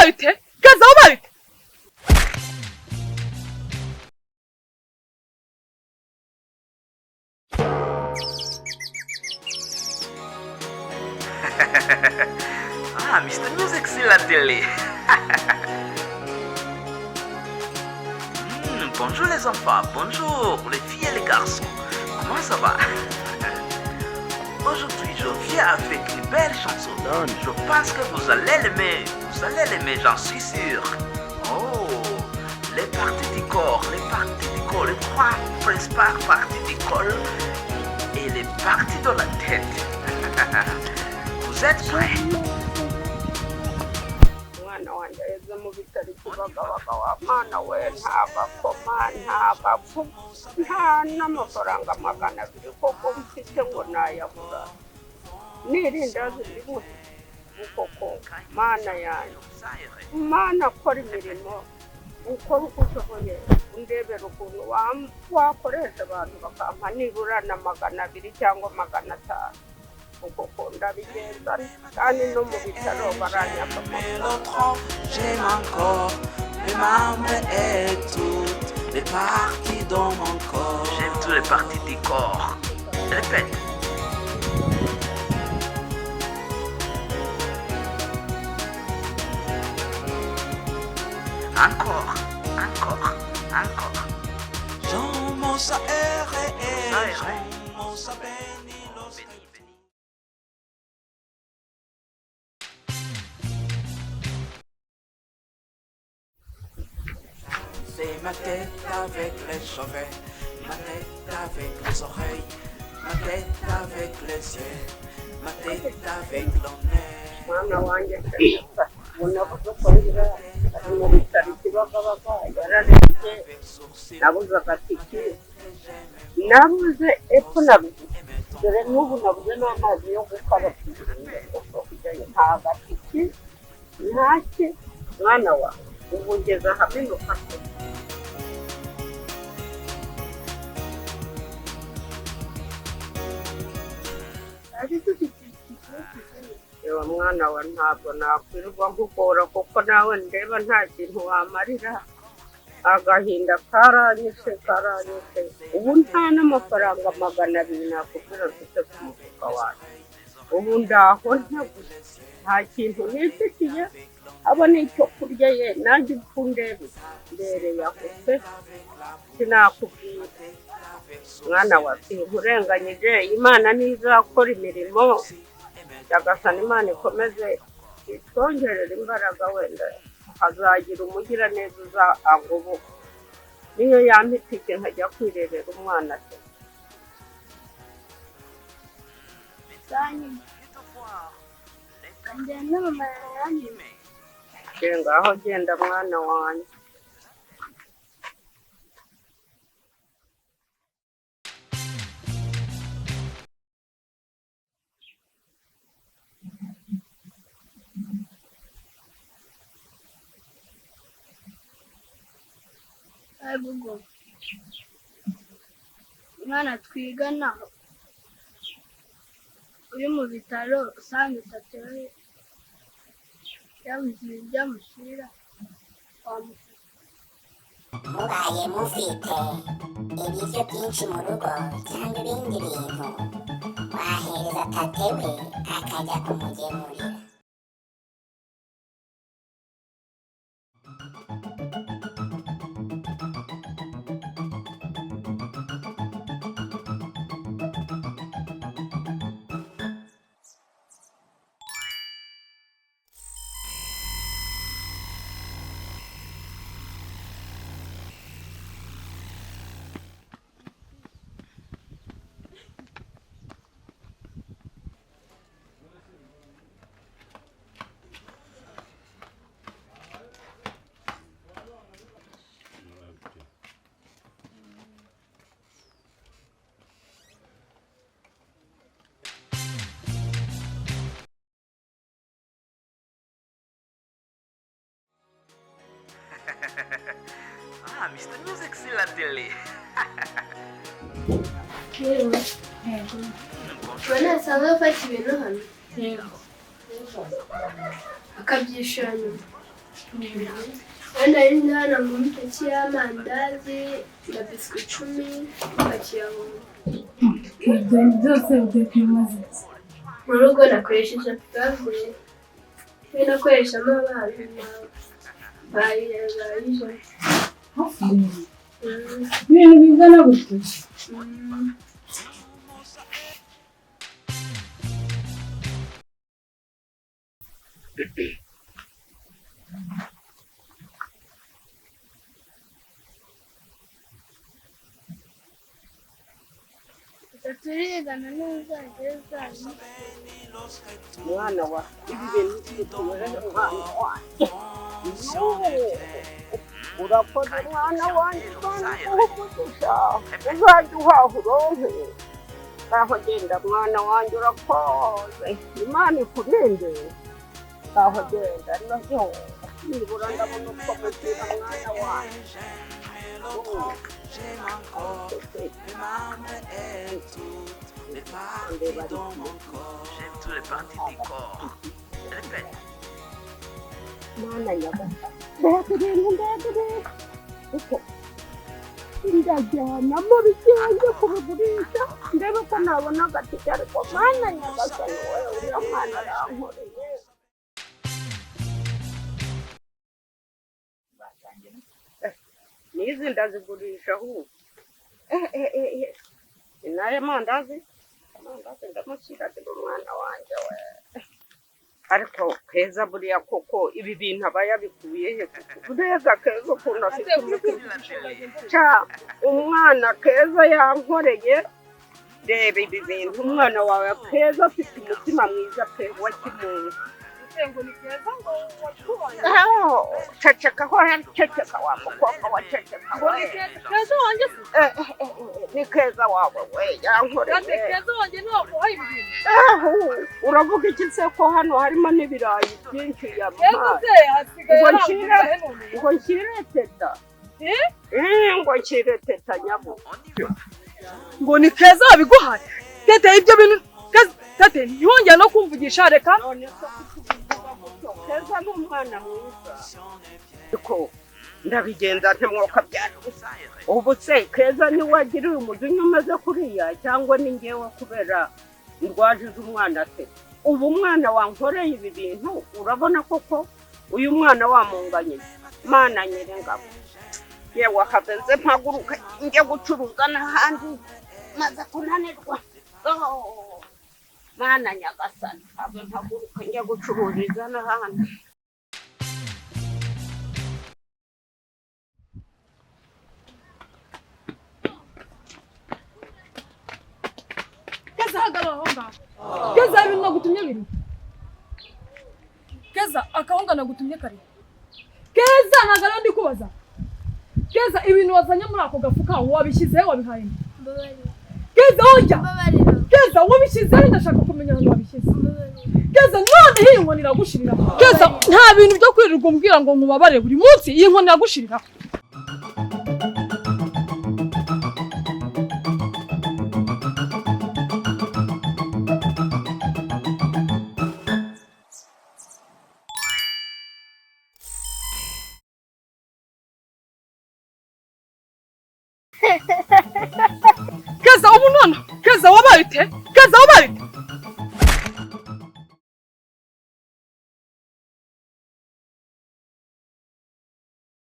Ubaye ute? Gaza, ubaye ute? Ah, Mr. Music sur la télé. Bonjour les enfants, bonjour les filles et les garçons. Comment ça va? Aujourd'hui, je viens avec une belle chanson. Je pense que vous allez l'aimer. Vous allez l'aimer, j'en suis sûr. Oh, les parties du corps, les parties du corps, les trois principales parties du corps et les parties de la tête. Vous êtes prêts? Umwana wanjye ageze mu bitaro Kibagabaga. Wa mwana we, nta bakoma, nta bapfu, nta n'amafaranga 200 koko mfite ngo nayabura n'irindazi rimwe koko. Mana yanjye, Mana, akora imirimo, ukora uko ushoboye, undebera ukuntu wakoresha abantu bakampa nibura na 200 cyangwa 500 koko. Ndabigenza kandi no mu bitaro baranyaka amafaranga. J'aime encore mes membres et toutes les parties de mon corps. J'aime toutes les parties du corps. Répète. Encore, encore, encore. Jean Moussa Moussa Jean Moussa Béni Béni, béni. C'est ma tête avec les cheveux, ma tête avec les oreilles, ma tête avec les yeux, ma tête avec le nez. Mwana wanjye ubu nabuze uko ngira, ari mu bitaro i Kibagabaga, yararembye. Avec sourcils Nabuze agatike, nabuze epfo na ruguru. Dore n'ubu nabuze n'amazi yo gukaraba kujyayo. Nta gatike, ntaki. Mwana wa, ubu ngeze ahaminuka pe. Yewe mwana wa, ntabwo nakwirirwa nkugora kuko nawe ndeba nta kintu wamarira. Agahinda karanyishe, karanyishe. Ubu nta n'amafaranga 200 nakubwira mfite ku mufuka wanjye. Ubu ndaho ntaguze, nta kintu nifitiye, aba n'icyo kurya. Ye nanjye uko ndebe mbereye aho pe, sinakubwira. Mwana wa, sinkurenganyije. Imana niyo izakora imirimo. Nyagasani Imana ikomeze itwongerere imbaraga, wenda hazagira umugiraneza uza angoboka, niyo yampa itike nkajya kwirebera umwana se. Ngende mama yaranyuma. Ngaho genda mwana wanjye. Google, umwana twigana uri mu bitaro, usanga itatu yabuze ibyo amushyira, wamufata. Mubaye mufite ibiryo byinshi mu rugo cyangwa ibindi bintu, wahereza tate we akajya kumugemurira. Ah, Mr. Music sur la télé. Yewe. Ubwo ntasanzwe afata ibintu hano? Yego. Akabyishyura nyuma? Hano hari ndabona ngo ipaki y'amandazi na biswi 10 n'ipaki ya bombo. Ibyo byose ugiye kubimaza iki? Mu rugo nakoresheje pavure, we nakoreshamo abana bayije. Hafi ibintu bingana gutya. Turigana n'uzageza. Mwana wa ibi bintu bituweho mwana wanjye, urakoze mwana wanjye, Imana iguhe umugisha, uzajya uhaha uronke. Ngaho genda mwana wanjye, urakoze, Imana ikurinde. Ngaho genda nayo nibura ndabona uko mubwira mwana wanjye. J'aime tous les parties du corps. Répète. Mwana nyagasani, mbega ibintu, mbega ibintu, uko ndajyanamo byanjye kubigurisha ndebe ko nabona agatike, ariko mwana nyagasani wewe, uriya mwana arankoreye. N'izi ndazigurisha ahubwo. Inaye mandazi, amandazi ndamushyira ndi umwana wanjye we. Ariko Keza buriya koko ibi bintu aba yabikuye he koko? Mbega Keza ukuntu afite umutima. Ca umwana Keza yankoreye, reba ibi bintu umwana wawe Keza afite umutima mwiza pe wa kimuntu. Ceceka ho, ceceka wa mukobwa wa, ceceka we. Keza wanjye se? Ni Keza wawe we yankoreye. Keza wanjye ntiwaguhaye ibi bintu? Uravuga iki se ko hano harimo n'ibirayi byinshi yamuhaye? Keza se hasigaye Ngo arangurira nshyire he none? ngo nshyire teta. Ngo nshyire teta nyabu. Ngo ni Keza wabiguhaye? Tete ibyo bintu Tete ntiwongere no kumvugisha reka. None se kutuvuga gutyo, Keza ni umwana mwiza. Ariko ndabigenza ntimwoka byara. Ubu se Keza niwe wagiriye umujinya umeze kuriya cyangwa ni njyewe kubera ndwajije umwana se? Ubu umwana wankoreye ibi bintu urabona koko uyu mwana wamunganyije. Mana nyir'ingabo, yewe have nze mpaguruke njye gucuruza n'ahandi maze kunanirwa. Oh, Mana nyagasani, have mpaguruke njye gucururiza n'ahandi. Keza hagarara aho ngaho. Keza ibintu nagutumye biri. Keza akahunga nagutumye kare. Keza ntabwo ariyo ndi kubaza. Keza ibintu wazanye muri ako gafuka wabishyize he, wabihaye nde? Mbabarira. Keza ojya. Mbabarira. Keza wabishyize he, ndashaka kumenya ahantu wabishyize. Mbabarira. Keza none iyi nkoni iragushirira. Keza nta bintu byo kwirirwa umbwira ngo nkubabare buri munsi, iyi nkoni iragushirira. Keza ubu none Keza wabaye ute? Keza wabaye ute?